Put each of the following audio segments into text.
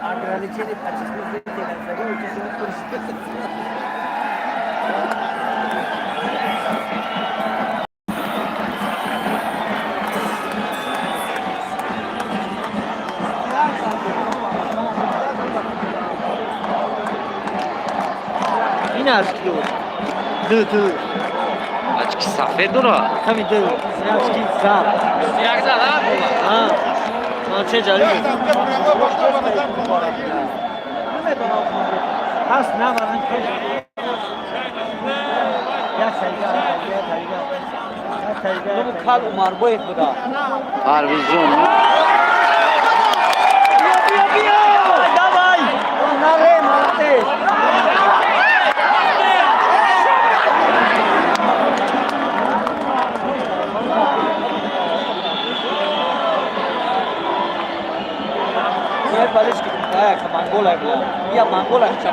Ограничение по числу зрителей. Ин очки ду ду. Очки сафед дора. Ҳамин ду очки зард. Як зада. А ман че ҷалил ҳаст набаран пеш як тарига, як тарига, як тарига. Кал Умарбоев буда. Парвизҷон. Биё, биё, биё, давай! Наре, молодец. Я болельщики, да, Монголия была. Я Монголия хочу.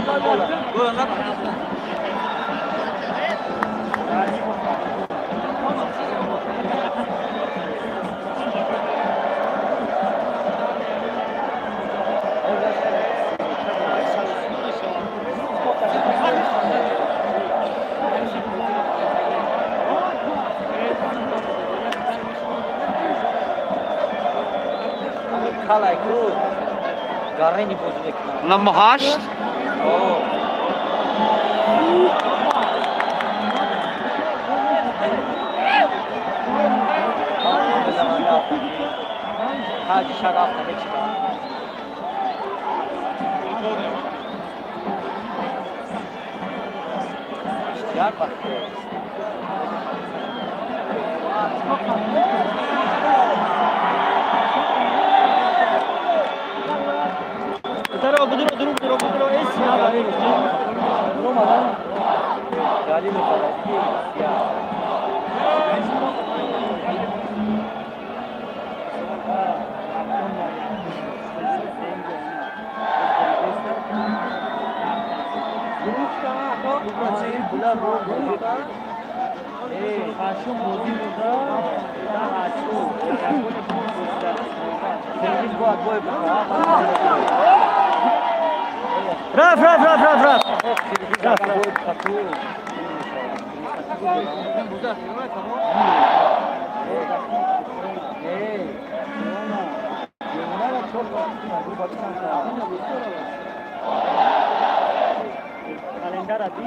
Монголия. Калайку гарени бозӣ мекунад. Намо ҳашт. О. Ҳаҷи шараф намечида. Иштияр бахте. Таро будуро дуру будуро будуро эс набарем. Ромадан Ҷалилов я. Ҳашум бозӣ буда, ҳашум. Сервис бояд бой бикунад. Раф, раф, раф, раф, раф. Раф, раф. Календара ди.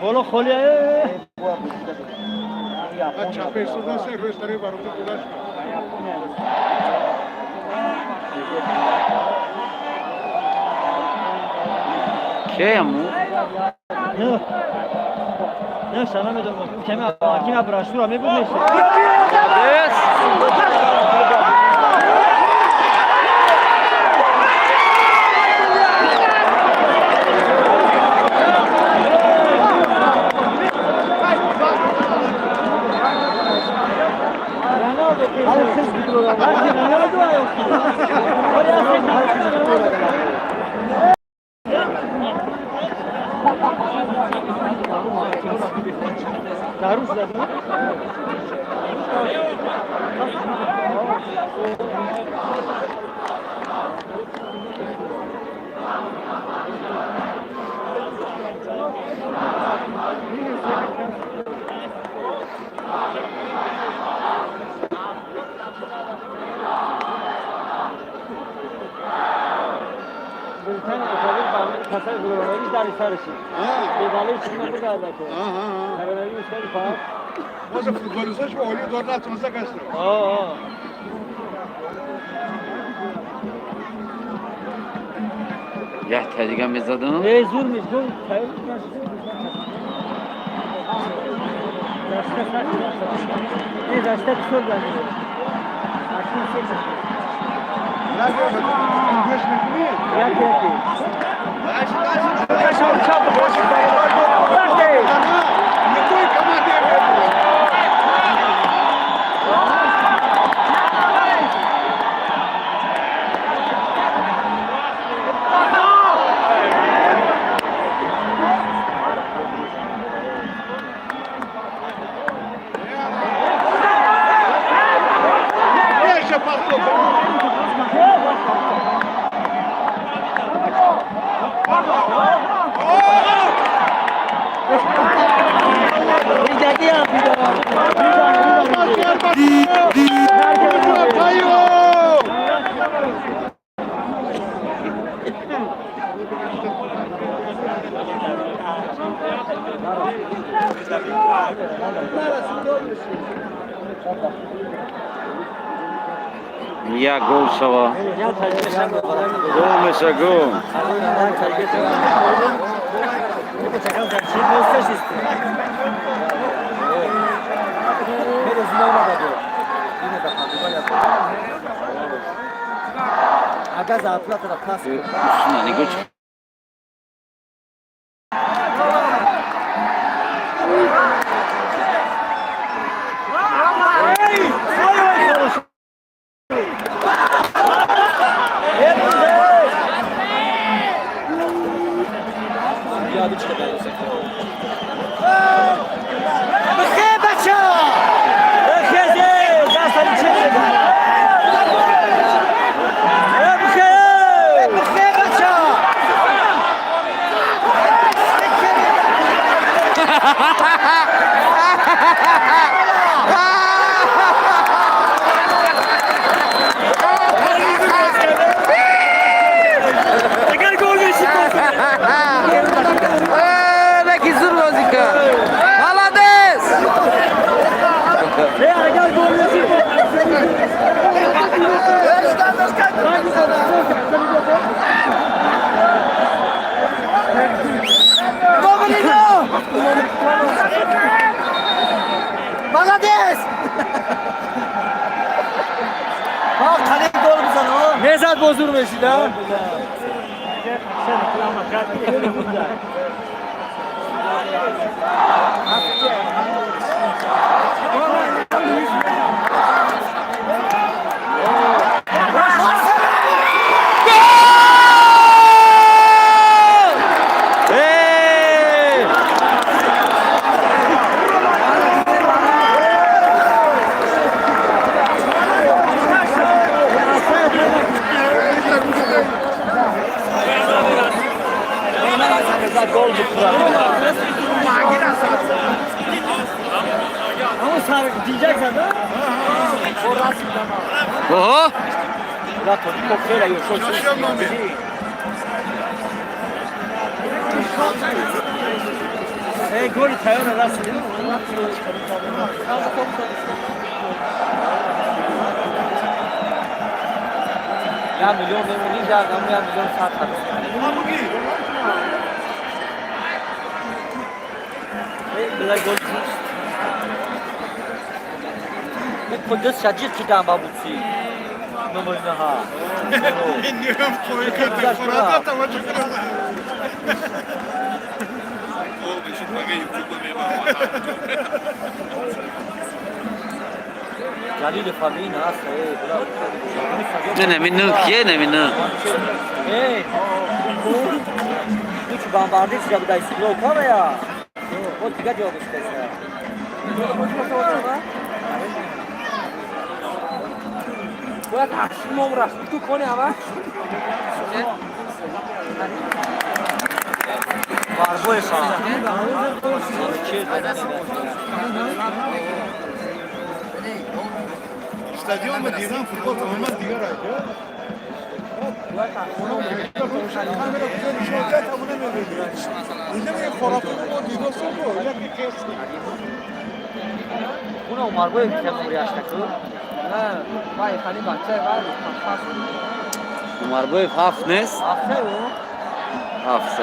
Боло холия. Чапе судан се рӯстари бароти кудаш. Кеяму? Не. Не, шана медонам. Кеми акина брашура мебуд меши. Молодец. Даруш задам. Британия отовир касай коронавирус дар сарши. Бебале чима буд ки. Коронавирус кади па. Може футболисташ оли дор натонса касро. А, а. Як та дига мезадам. Э, зур мизгон, тайр Дашта не дашта писор дани. Акин се. Гӯш мекунӣ? Як яки. Никои команде мебурд. Еша пасло. Як гол шава. Гол меша, гол. Нигоҳ. Nezat bozulmuş da. Oho! Ya milyon memnun ya milyon saat. Не, минут, не, минут. Стадион Мадина футбол тамоман дигар аст. Умарбоев ҳафт нест? Ҳафт.